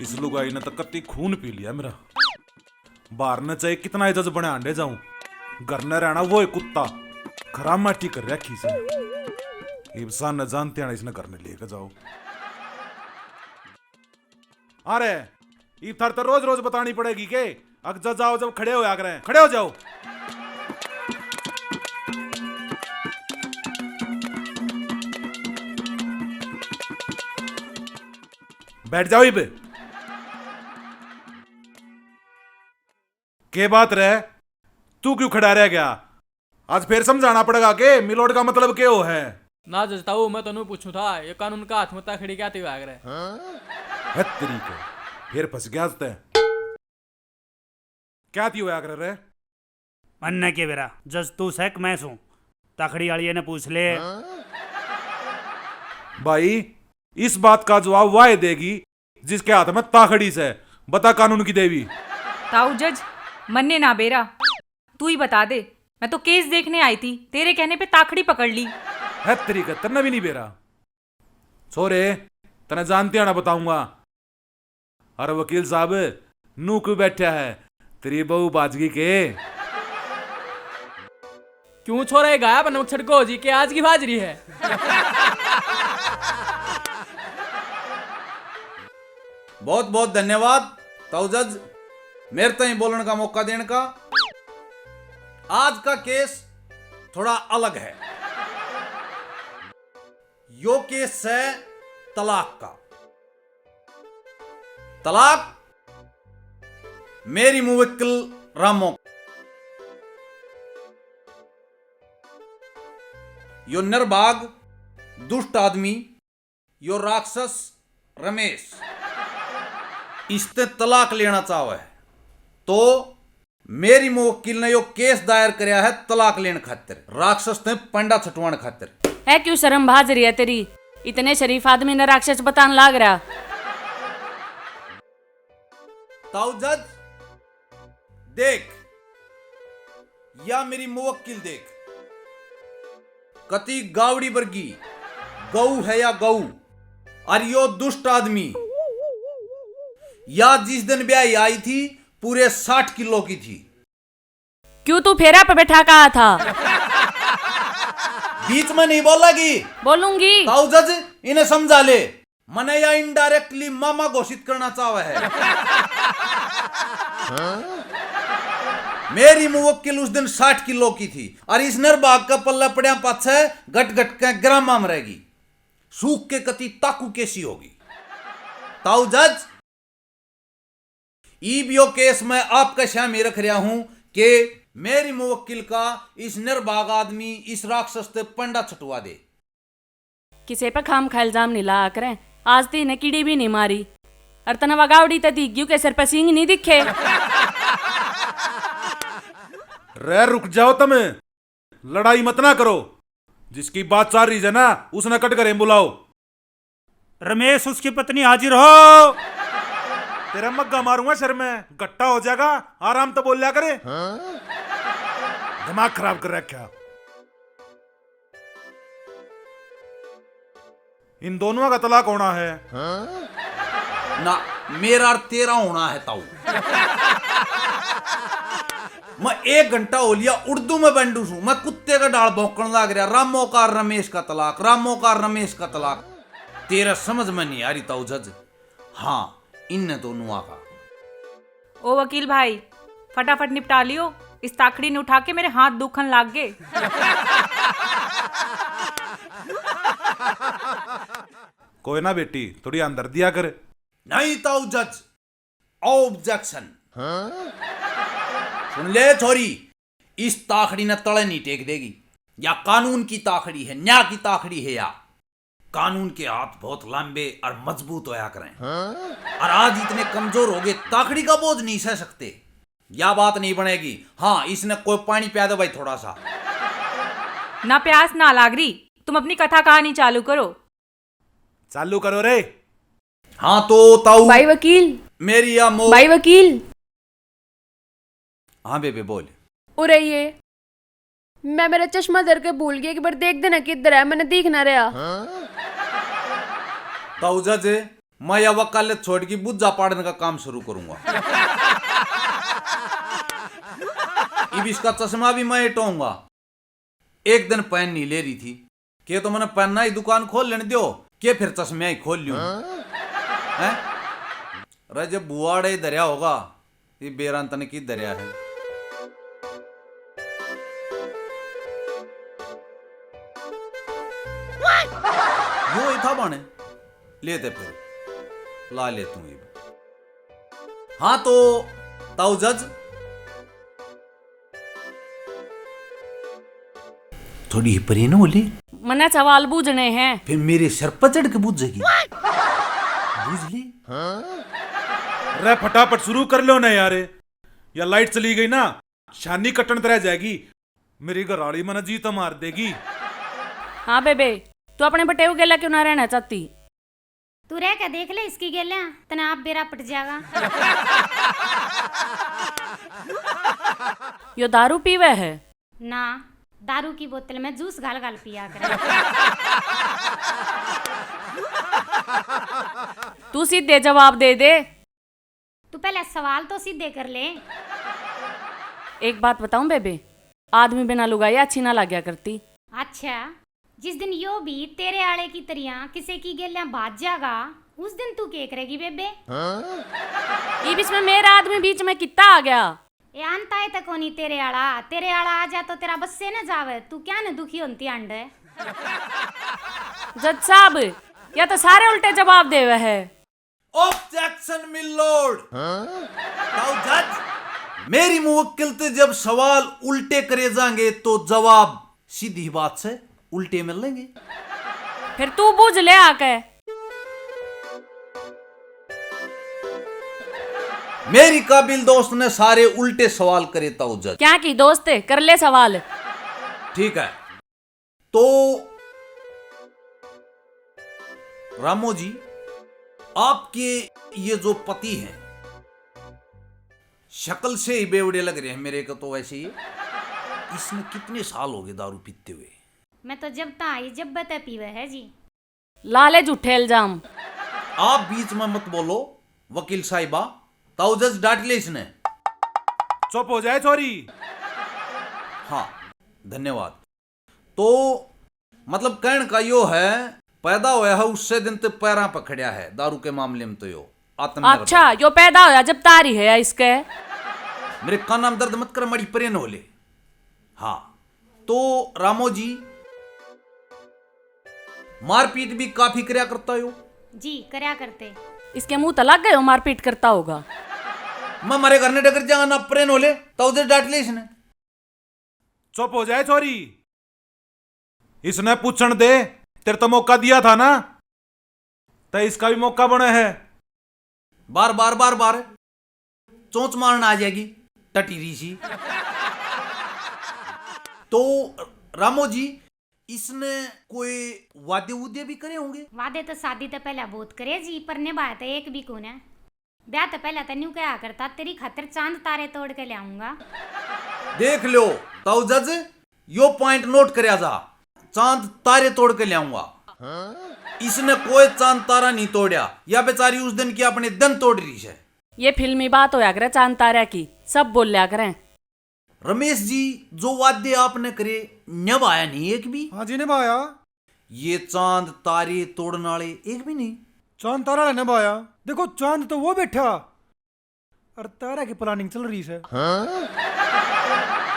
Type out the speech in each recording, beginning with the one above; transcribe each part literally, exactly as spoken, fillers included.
इस लुगाई ने तो कत्ती खून पी लिया मेरा। बाहर न चाहे कितना ही जज बने हांडे जाऊं, घर न रहना वो ही कुत्ता। खराब माटी कर रखी से। इब सान न जानते हैं, इसने घर में लेके जाओ। अरे, इब थारे तो रोज रोज बतानी पड़ेगी के? अक जज आओ जब खड़े होया करें, खड़े हो जाओ। बैठ जाओ इब। के बात रे, तू क्यों खड़ा रह गया? आज फिर समझाना पड़ेगा के मिलोट का मतलब के हो है? ना जज ताऊ, मैं तो न्यू पूछूं था, ये कानून का हाथ में ताखड़ी क्या ती होया करे? है तेरी के, फिर फंस गया आज तै। क्या ती होया करे रे? मन्ने के बेरा, जज तू सै के मैं सूं? ताखड़ी आलिये ने पूछ ले। भाई, इस बात का जवाब वाह देगी जिसके हाथ में ताखड़ी से। बता कानून की देवी। ताऊ जज, मन्ने ना बेरा, तू ही बता दे। मैं तो केस देखने आई थी, तेरे कहने पे ताखड़ी पकड़ ली। है तेरी के, तन्ने भी नहीं बेरा। छोरे, तने जानते आना बताऊंगा। अरे वकील साहब, नू क्यों बैठा है? तेरी बहू बाजगी के? क्यों छोरा, ये गाया पर नमक छिड़को जी के आज की बाजरी है? बहुत बहुत धन्यवाद ताऊ जज, मेरे ताहीं बोलने का मौका देने का। आज का केस थोड़ा अलग है। यो केस है तलाक का। तलाक मेरी मुवक्किल रामो। यो निर्भाग दुष्ट आदमी, यो राक्षस रमेश इसते तलाक लेना चाहवे है, तो मेरी मुवक्किल ने यो केस दायर करया है तलाक लेण खातर, राक्षस ते पंडा छटवाण खातर। है क्यों शर्म भाज रही है तेरी? इतने शरीफ आदमी ने राक्षस बतान लाग रहा। ताऊ जज, देख, या मेरी मुवक्किल देख, कती गावड़ी बरगी गऊ है या गऊ। और यो दुष्ट आदमी, या जिस दिन ब्याह आई थी, पूरे साठ किलो की थी। क्यों तू फेरा पे बैठा कहा था? बीच में नहीं बोलेगी। बोलूंगी। ताऊ जज, इन्हें समझा ले। मने या इनडायरेक्टली मामा घोषित करना चाहवे है। मेरी मुवक्किल उस दिन साठ किलो की थी और इस निर्भाग के पल्ले पड़या पाछे घट घट के ग्रामा में रहेगी। सूख के कती ताकू कैसी होगी। ताऊ जज, ईब यो केस मैं आपके स्यामी रख रहा हूं कि मेरी मुवक्किल का इस निर्भाग आदमी, इस राक्षस ते पंडा छुटवा दे। किसे पे खाम खा इल्जाम नहीं लाया करें। आज ती इन्हें कीड़ी भी नहीं मारी। और तने वगावड़ी ते दिख गयू के सिर पे सींग नहीं दिखे। रे रुक जाओ तुम, लड़ाई मत ना करो। जिसकी बात चल रही है ना, उसने कट करे बुलाओ। रमेश, उसकी पत्नी हाजिर हो। तेरा मग्गा मारूंगा सिर में, घट्टा हो जाएगा। आराम तो बोल लिया करे। दिमाग खराब कर रखा। इन दोनों का तलाक होना है। ना, मेरा और तेरा होना है ताऊ। मैं एक घंटा हो लिया उर्दू में बंडू सूं, मैं कुत्ते का डाल भौंकण लाग रहा, रामो का रमेश का तलाक, रामो का रमेश का तलाक। तेरा समझ में नहीं आ रही ताऊ जज। हाँ, इनने दोनों आगा। ओ वकील भाई, फटाफट निपटा लियो, इस ताखड़ी ने उठा के मेरे हाथ दुखन लाग गए। कोई ना बेटी, थोड़ी अंदर दिया कर। नहीं ताऊ जज, ऑब्जेक्शन। सुन ले छोरी, इस ताखड़ी ने तले नहीं टेक देगी। या कानून की ताखड़ी है, न्याय की ताखड़ी है या। कानून के हाथ बहुत लंबे और मजबूत होया करें। और आज इतने कमजोर हो गए, ताखड़ी का बोझ नहीं सह सकते। या बात नहीं बनेगी। हाँ, इसने कोई पानी प्या दे भाई थोड़ा सा। ना प्यास ना लाग रही, तुम अपनी कथा कहानी चालू करो। चालू करो रे। हाँ तो ताऊ। भाई वकील। मेरी या मो भाई वकील। हाँ बेबे बोल। उरे ये, मैं मेरा चश्मा धर के भूल गया, एक बार देख देना किधर है, मैंने दिख ना रहा। ताऊ जज, मैं या वकालत छोड़ के बुज्जा पाड़न का काम शुरू करूंगा। इब इसका चश्मा भी मैं हटाऊंगा। एक दिन पेन नहीं ले रही थी, के तो मैंने पेन ही दुकान खोल लेने दियो, के फिर चश्मे ही खोल लियो। हैं? अरे जब बुआड़े धरया होगा, ये बेरान तने की धरया है। यो ही था बाने। लेते फिर। ला ले तू इब। हाँ तो, ताऊ जज। थोड़ी ही परे ना बोले। मने सवाल बूझने हैं। फिर मेरे सर पर चढ़ के बूझेगी। बूझ ले। रे फटाफट शुरू कर लो ना यार, या लाइट चली गई ना, शानी कटन तरह जाएगी। मेरी घराली मने जी तो मार देगी। हाँ बेबे, तू अपने बटेऊ गेला क्यों ना रहना चाहती? तू रह के देख ले इसकी गेल्या, तने आप बेरा पट जाएगा। यो दारू पीवे है? ना, दारू की बोतल में जूस घाल घाल पिया करे। तू सीधे जवाब दे दे। तू पहले सवाल तो सीधे कर ले। एक बात बताऊं बेबे, आदमी बिना लुगाई अच्छी ना लाग्या करती। अच्छा, जिस दिन यो भी तेरे आले की तरियां किसी की गेल्यां भाज जागा, उस दिन तू के करेगी बेबे? हाँ? इब इसमें मेरा आदमी बीच में कितना आ गया? ए आनता है तो कोनी तेरे आला, तेरे आला आ जा तो तेरा बस से न जावे, तू क्या न दुखी होती आंडे? जज साहब, या तो सारे उल्टे जवाब देवे है। Objection, my lord। ताऊ जज, मेरी मुवक्किल ते जब सवाल उल्टे करे जाएंगे तो जवाब सीधी बात से उल्टे मिलेंगे। फिर तू बूझ ले आके। मेरी काबिल दोस्त ने सारे उल्टे सवाल करे ताऊ जज। क्या की दोस्त, कर ले सवाल। ठीक है, तो रामो जी, आपके ये जो पति हैं, शक्ल से ही बेवड़े लग रहे हैं मेरे को तो वैसे ही। इसने कितने साल हो गए दारू पीते हुए? मैं तो जब तक आई जब तक पीवे है जी। ला ले झूठे इल्जाम। आप बीच में मत बोलो वकील साहिबा, ताऊ जज डांट ले इसने। चुप हो जाए छोरी। हाँ, धन्यवाद। तो मतलब कहण का यो है, पैदा होया है उससे दिन ते पैरां पकड़या है दारू के मामले में तो यो आत्म। अच्छा, यो पैदा होया जब तारी है इसके। मेरे काना में दर्द मत कर, माड़ी परेन हो ले। हाँ, तो रामो जी, मारपीट भी काफी करया करता हो? जी, करया करते। इसके मुंह तो लग गए हो, मारपीट करता होगा। मैं मारे घर ने डगर जाऊंगा ना, परेन हो ले, तो उधर डांट ले इसने। चुप हो जाए छोरी, इसने पूछण दे, तेरे तो मौका दिया था ना, तो इसका भी मौका बने है। बार बार बार बार चोंच मारना आ जाएगी, टटी री सी। तो रामो जी, इसने कोई वादे वूदे भी करे होंगे? वादे तो शादी तो पहले बहुत करे जी, पर निभाया तो एक भी कोने। ब्याह तो पहले तो न्यू कहा करता, तेरी खातिर चांद तारे तोड़ के ले आऊंगा। देख लो ताऊ जज, यो पॉइंट नोट करया जा, चांद तारे तोड़ के ले आऊंगा। इसने कोई चांद तारा नहीं तोड़या, या बेचारी उस दिन की अपने दिन तोड़ रही है। ये फिल्मी बात होया करे चांद तारा की, सब बोल्या करें। रमेश जी, जो वादे आपने करे, निभाया नहीं एक भी? हाँ जी, निभाया। ये चांद तारे तोड़ने वाले एक भी नहीं? चांद तारा वाले निभाया। देखो, चांद तो वो बैठा, और तारा की प्लानिंग चल रही है।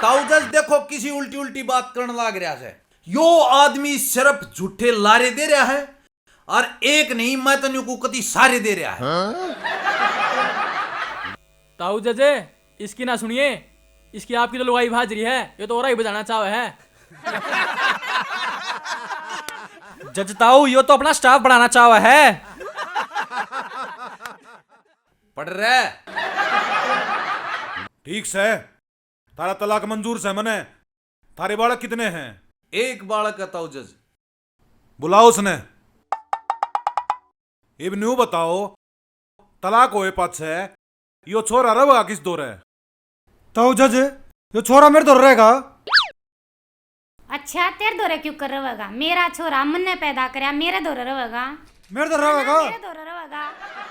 ताऊ जज, देखो, किसी उल्टी उल्टी बात करने लाग रहा है। यो आदमी सिर्फ झूठे लारे दे रहा है, और एक नहीं, मैं तो न्यू को कति सारे दे रहा है। ताऊ जजे, इसकी ना सुनिए, इसकी आपकी तो लुगाई भाज रही है, ये तो और ही बजाना चाहे है। जज ताऊ, यो तो अपना स्टाफ बढ़ाना चाहे है। पढ़ रहे। ठीक से, थारा तलाक मंजूर से मने। थारे बालक कितने हैं? एक बालक है ताऊ जज। बुलाओ उसने। इब न्यू बताओ, तलाक होए पाछे यो छोरा रहेगा किस धोरे? ताऊ जज, यो छोरा मेरे धोरे रहेगा। अच्छा, तेरे धोरे क्यों कर रहेगा? मेरा छोरा मन्ने पैदा करया, मेरे धोरे रहेगा। मेरे तो रहेगा। मेरे तो रहेगा।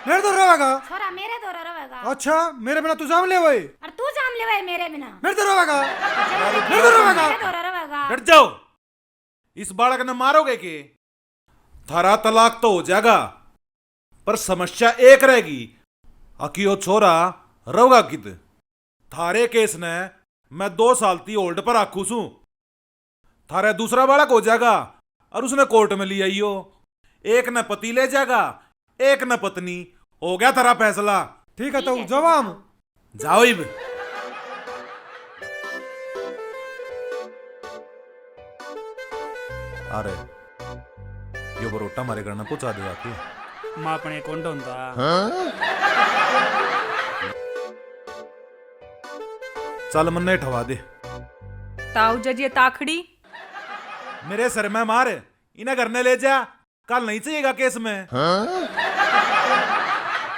मेरे तो रहेगा। छोरा मेरे तो रहेगा। अच्छा, मेरे बिना तू जाम ले भाई। और तू जाम ले भाई मेरे बिना। मेरे तो रहेगा। मेरे तो रहेगा। मेरे तो रहेगा। डट जाओ। इस बालक ने मारोगे के? थारा तलाक तो हो जाएगा, पर समस्या एक रहेगी, अकियो छोरा रहोगा कित? थारे केस ने मैं दो साल ती होल्ड पर राखू सूं। थारे दूसरा बालक हो जाएगा और उसने कोर्ट में ले आइयो। एक ने पति ले जाएगा, एक ने पत्नी। हो गया थारा फैसला। ठीक है, तो जावा हम। जाओ इब। अरे, यो बरोटा मारे घर ने पहुंचा देगा के? माँ अपने कौन ढोंदा। चल मन्ने ठवा दे। ताऊ जजिए ताखड़ी। मेरे सर में मार, इन्हें घर ने ले जा, कल नहीं चाहिएगा केस में।